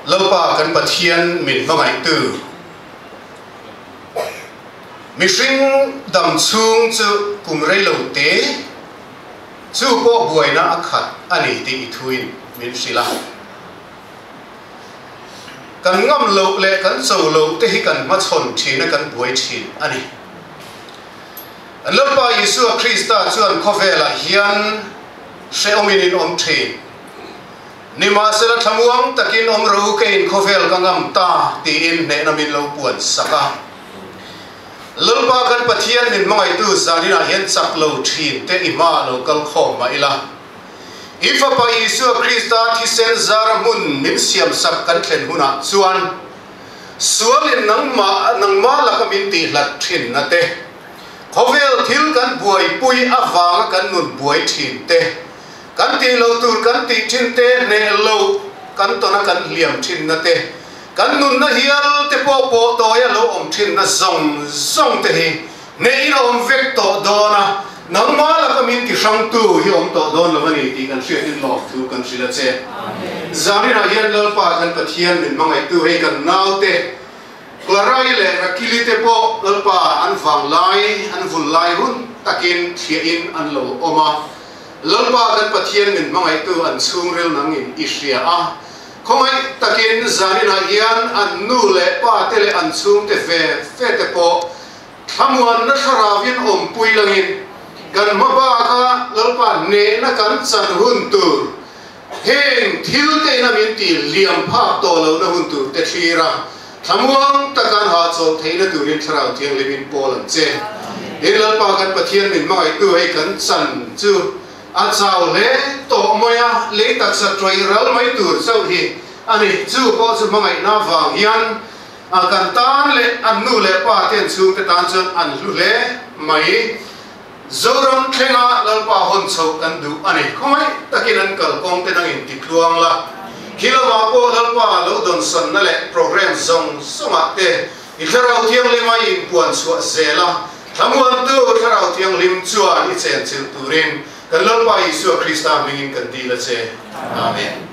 Lalpa kan Pathian min hmangaihtu, mihring dam chhung chu kum rei lo te, chu pawh buaina a khat a ni tih i thuin min hrilh a. Kan ngam loh leh kan cho loh te hi kan hmachhawn thin a, kan buai thin a ni. Lalpa Isua Krista chuan khawvelah hian hrehawmin in awm thin. Nimahsela thlamuang takin awm ro keiin khawvel ka ngam ta tiin hnehna min lo puan sak a. Lalpa kan Pathian min hmangaihtu zaninah hian chak lo thin te i hmaah lo kal khawm mah ila. I Fapa Isua Krista thisen zara hmun min siamsak kan thlen hunah chuan sualin nangmah nangmah laka min tihhlat thinna te, khawvel thil kan buaipui avanga kan nun buai thin te, kan tih loh tur kan tih thin te, hneh loh kan tawna kan hliam thinna te, kan nunna hial te pawh pawh tawia lo awm thinna zawng zawng te hi Hneh in a awm vek tawh dawn a, nangmah laka min ti hrangtu hi awm tawh dawn lo a ni tih kan hriatin lawm thu kan hrilh a che. Zaninah hian Lalpa kan Pathian min hmangaihtu hei kan naute Clarai leh Rakili te pawh Lalpa an vanglai, an vul lai hun takin thliahin an lo awm a. Lalpa kan Pathian min hmangaihtu an chhungril nangin i hria a, khawngaih takin zaninah hian an nu leh pa te leh an chhungte ve ve te pawh Thlamuanna thlarauin awmpui langin kan hma baka Lalpa hnehna kan chan hun tur, heng thil te ina min ti liam phak tawh lohna hun tur te thlir a, thlamuang taka an hahchawlh theihna turin Thlarau Thianghlimin pawl an che. Tin, Lalpa kan Pathian min hmangaihtu hei kan chan chu a chau hle tawh mai a, lei taksa tawih ral mai tur chauh hi a ni. Chu pawh chu hmangaihna vang hian A kan tan leh an nu leh pa te an chhungte tan chuan an hlu hle mai. Zoram thlenga Lalpa hawn chhoh kan duh a ni. Khawngaih takin an kalkawng te dangin ti tluang la. Khi lamah pawh Lalpa lo dawnsawnna leh program zawng zawngah te i Thlarau Thianghlim a i inpuan chhuah zel a, thlamuantu Thlarau Thianghlim chuan i chenchilh turin kan Lalpa Isua Krista hmingin kan dil a che. Amen.